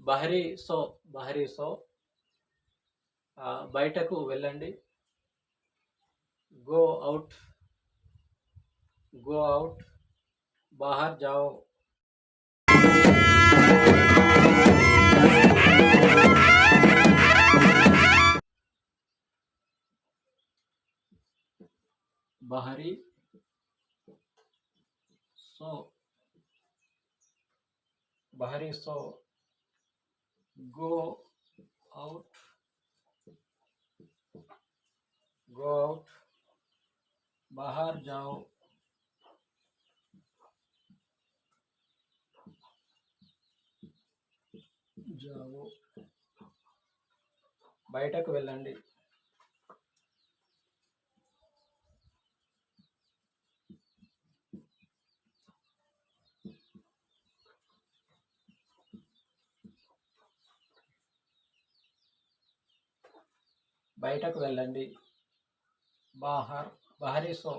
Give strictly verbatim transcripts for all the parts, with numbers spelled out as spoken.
बाहरी सो, बाहरी सो, आ, बयटकु वेल्लंडी। Go out, go out, बाहर जाओ। बाहरी सो, बाहरी सो, go out, go out, बाहर जाओ, जाओ, बयटकु वेल्लंडी। बयटकु वेल्लंडी। बाहर, बाहरी सो।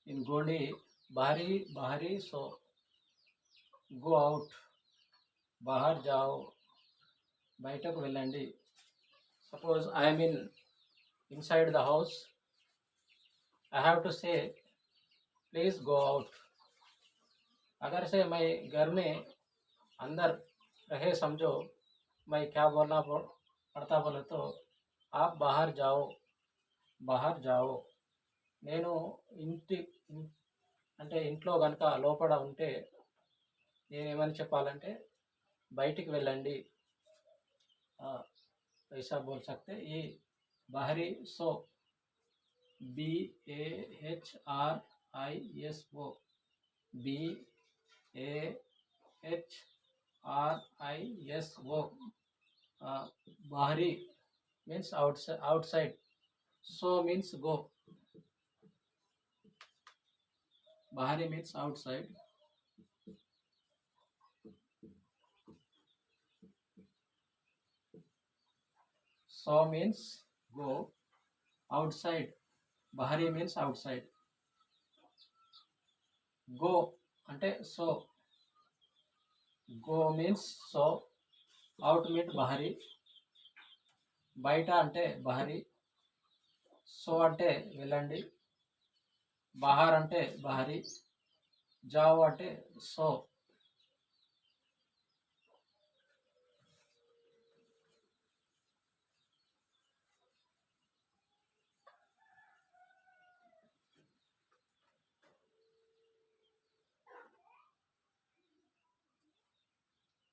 In Gondi, बाहरी, बाहरी सो। Go out, बाहर जाओ, बयटकु वेल्लंडी। Suppose I am in, inside the house, I have to say, please go out. अगर से मैं घर में अंदर रहे, समझो, मैं क्या बोलना पड़-, पड़ता बोले तो, आप बाहर जाओ, बाहर जाओ। नेनु इंटि-, इं-, अंटे इंट्लो गनुक लोपड उंटे नेनु एमनि चेप्पालंटे, बयटिकि वेल्लंडी। आ, ऐसा बोल सकते। ये बाहरी सो, B A H R I S O, B A H R I S O, आ, बाहरी means outside, outside। So means go। बाहरी means outside। So means go, outside। बाहरी means outside। Go अंटे so। Go means so। Out means बाहरी। बयटा अंटे बाहरी। So अंटे वेल्लंडी। बाहर अंटे बाहरी। जाओ अंटे so।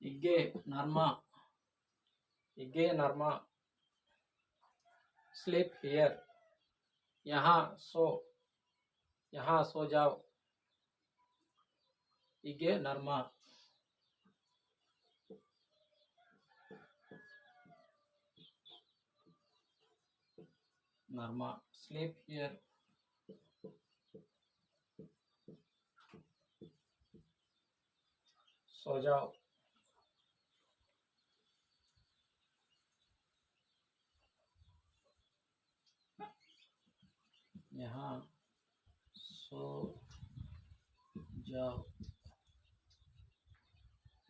इग्गे नर्मा, इग्गे नर्मा। Sleep here, यहाँ सो, यहाँ सो जाओ। इग्गे नर्मा। नर्मा, sleep here। सो जाओ। यहाँ सो जाओ।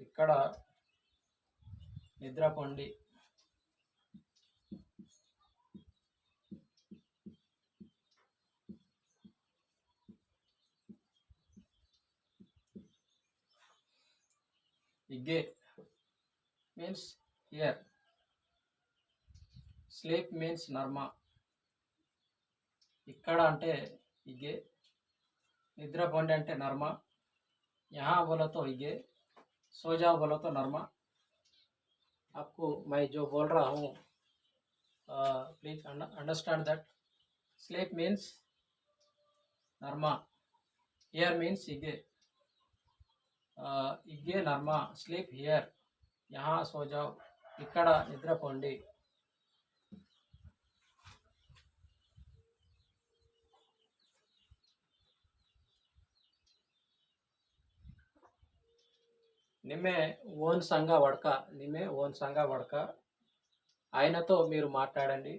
इक्कड़ निद्र पोंडी। इग्गे means here। Sleep means नर्मा। इक्कड़ अंटे इग्गे। निद्र पोंडी अंटे नर्मा। यहाँ बोलो तो इग्गे। सो जाओ बोलो तो नर्मा। आपको मैं जो बोल रहा हूँ, आ, please under-, understand that sleep means नर्मा, here means इग्गे। आ, इग्गे नर्मा, sleep here, यहाँ सो जाओ, इक्कड़ निद्र पोंडी। निम्मे ओन संगा वड़का, निम्मे ओन संगा वड़का, आयनतो मीरु माट्लाडंडी।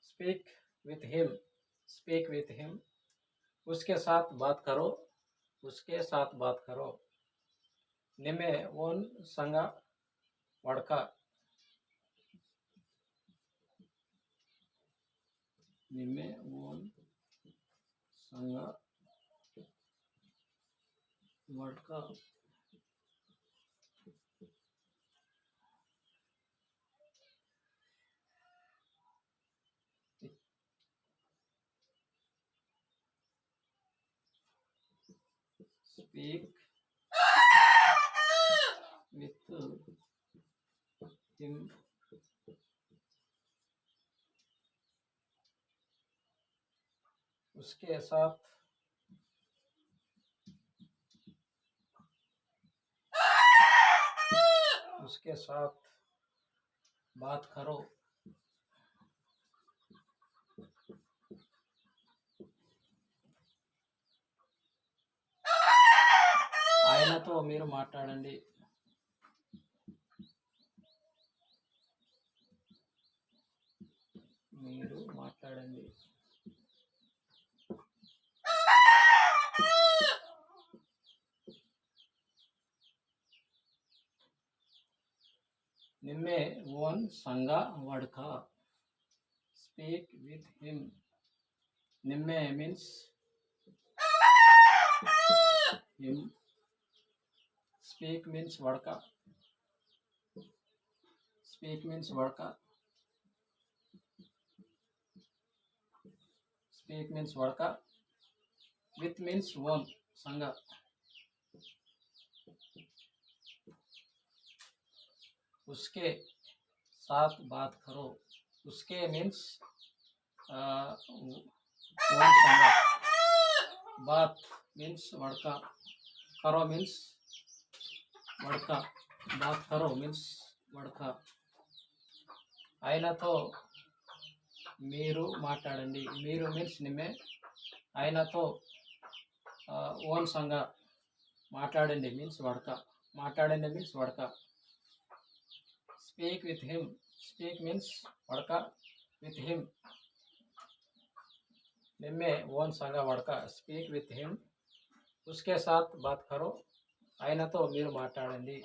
Speak with him, speak with him। उसके साथ बात करो, उसके साथ बात करो। निम्मे ओन संगा वड़का। निम्मे ओन संगा वड़का। Speak with him। उसके साथ, उसके साथ बात करो। आयनतो मीरु माट्लाडंडी। मीरु माट्लाडंडी। निम्मे ओन संगा वड़का। Speak with him। निम्मे means him। Speak means वड़का। Speak means वड़का। Speak means वड़का। With means ओन संगा। उसके साथ बात करो। उसके means ओन संगा। बात means वड़का। करो means वड़का। बात करो means वड़का। आयनतो मीरु माट्लाडंडी। मीरु means निम्मे। आयनतो ओन संगा माट्लाडंडी means वड़का। माट्लाडंडी means वड़का। Speak with him। Speak means वड़का। With him निम्मे ओन संगा वड़का। Speak with him। उसके साथ बात करो। आयनतो मीरु माट्लाडंडी।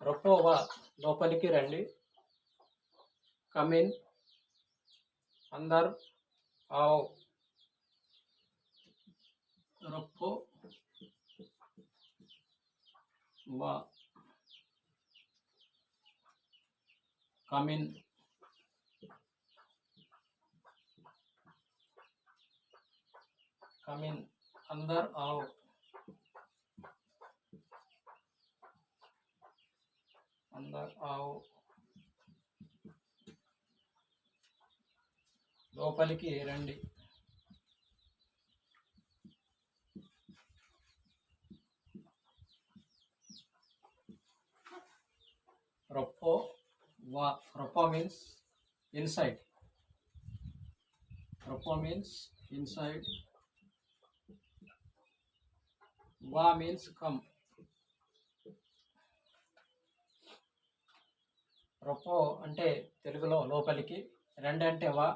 रोपो वा, लोपलिकी रंडी। Come in, अंदर आओ। रोपो वा, come in। Come in, अंदर आओ। अंदर आओ। लोपलिकी रंडी। रोपो वा, रोपो means inside। रोपो means inside। वा means come। रोपो अंटे तेलुगुलो लोपलिकी, रंडी अंटे वा।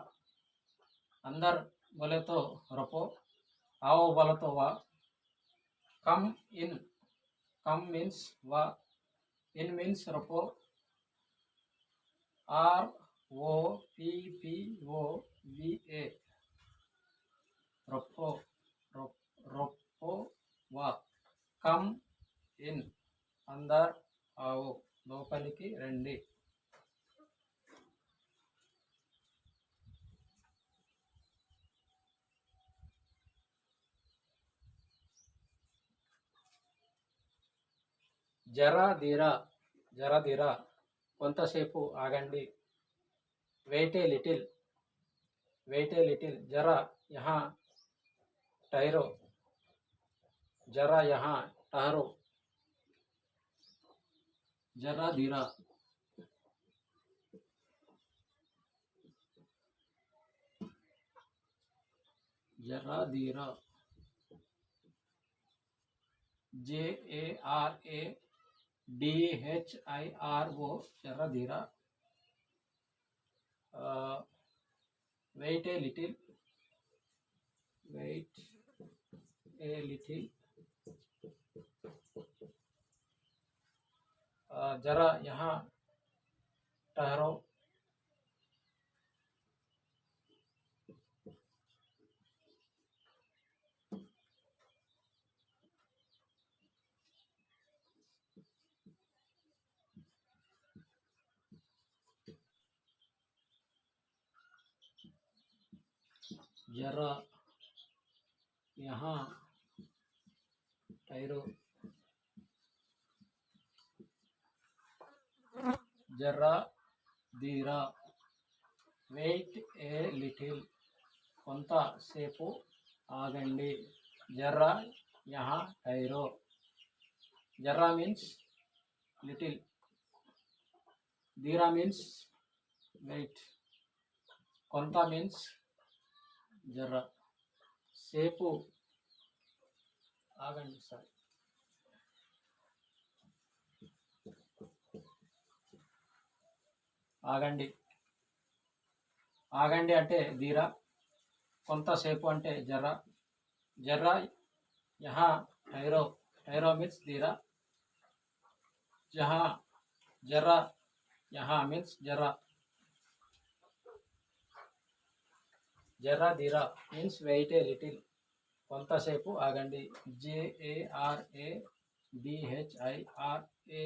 अंदर बोले तो रोपो, आओ बोले तो वा। Come in। Come means वा। In means रोपो। R O P P O V A। रोपो, रोप-, रोपो वा। Come in, अंदर आओ, लोपलिकी रंडी। जरा धीरा, जरा धीरा, कोंतसेपु आगंडी। Wait a little, wait a little, जरा यहाँ ठहरो, जरा यहाँ ठहरो। जरा धीरा, जरा धीरा। J A R A D H I R O, जरा धीरा। Uh, wait a little, wait a little। Uh, जरा यहाँ ठहरो। जरा यहाँ ठहरो। जरा धीरा। Wait a little, कोंता सेपु आगंडी। जरा यहाँ ठहरो। जरा means little, धीरा means wait, कोंता means जरा, सेपु आगंडी। Sorry, आगंडी। आगंडी अंटे धीरा, कोंता सेपु अंटे जरा। जरा यहाँ ठहरो। ठहरो means धीरा। जहाँ, जरा, यहाँ means जरा। जरा धीरा means wait a little, कोंता सेपु आगंडी। J A R A D H I R A